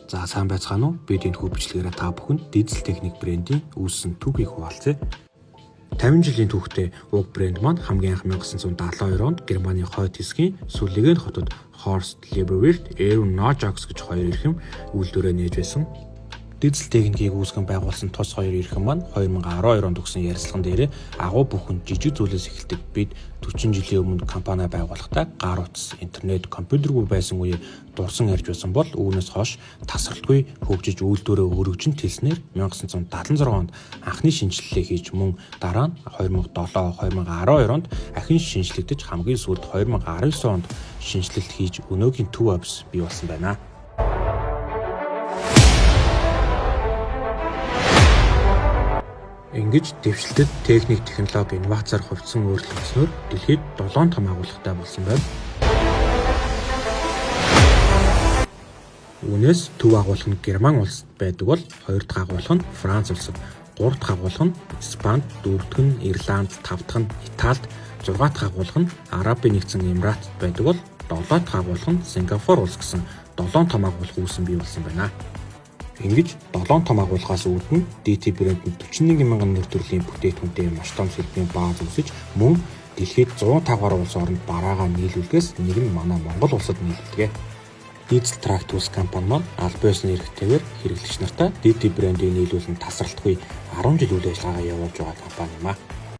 За, сайн байцгаана уу? Бид энэ хүү бичлэгээрээ та бүхэнд Diesel Technic брендийн үүссэн түүхийг хуваалцъя. 50 жилийн түүхтэй уг брэнд маань хамгийн анх 1972 онд Германы хойд хэсгийн Сүлеген хотод Horst Lieberwirth, Erwin Nojax гэж хоёр эрхэм үйлдвэрээ нээж байсан. Diesel Technic-ийг үүсгэн байгуулсан тус хоёр эрхэм маань 2012 онд өгсөн ярилцлаган дээрээ агуу бүхэн жижиг зүйлээс эхэлдэг. Бид 40 жилийн өмнө компани байгуулахдаа гар утас, интернет, компьютергүй байсан үеэ дурсан ярьж байсан бол үүнээс хойш тасралтгүй хөгжиж үйлдвэрээ өргөжин тэлснээр 1976 онд анхны шинэчлэлээ хийж, мөн дараа нь 2007, 2012 онд ахин шинэчлэгдэж, хамгийн сүүлд 2019 онд шинэчлэлт хийж өнөөгийн төв офис бий болсон байна. Ингэж дэвшилтэд техник, технологи, инновацаар хувьцсан өөрчлөгдснөөр дэлхийд 7 том агуулгатай болсон байна. Үүнээс төв агуулга нь Герман улсад байдаг бол хоёр дахь агуулга нь Франц улсад, гурав дахь агуулга нь Испанид, дөрөв дэх нь Ирланд, тав дахь нь Италид, зургаа дахь агуулга нь Арабын Нэгдсэн Эмиратад байдаг бол долоо дахь агуулга нь Сингапур улс гэсэн 7 том агуулга үүсэн бий болсон байна. Ингэж 7 том агуулгаас үүднэ DT брэнд нь 41 мянган нэр төрлийн бүтээгдэхүүнтэй маш том салбарын бааз үүсэж, мөн дэлхийд 105 гаруй улс оронд бараагаа нийлүүлгээс нэг нь манай Монгол улсад нийлүүлдэг. Diesel Truck Tools компани маань албан ёсны эрхтэйгээр хэрэглэгч нартай DT брендийг нийлүүлэн тасралтгүй 10 жил үйл ажиллагаагаа явуулж байгаа компани юм а.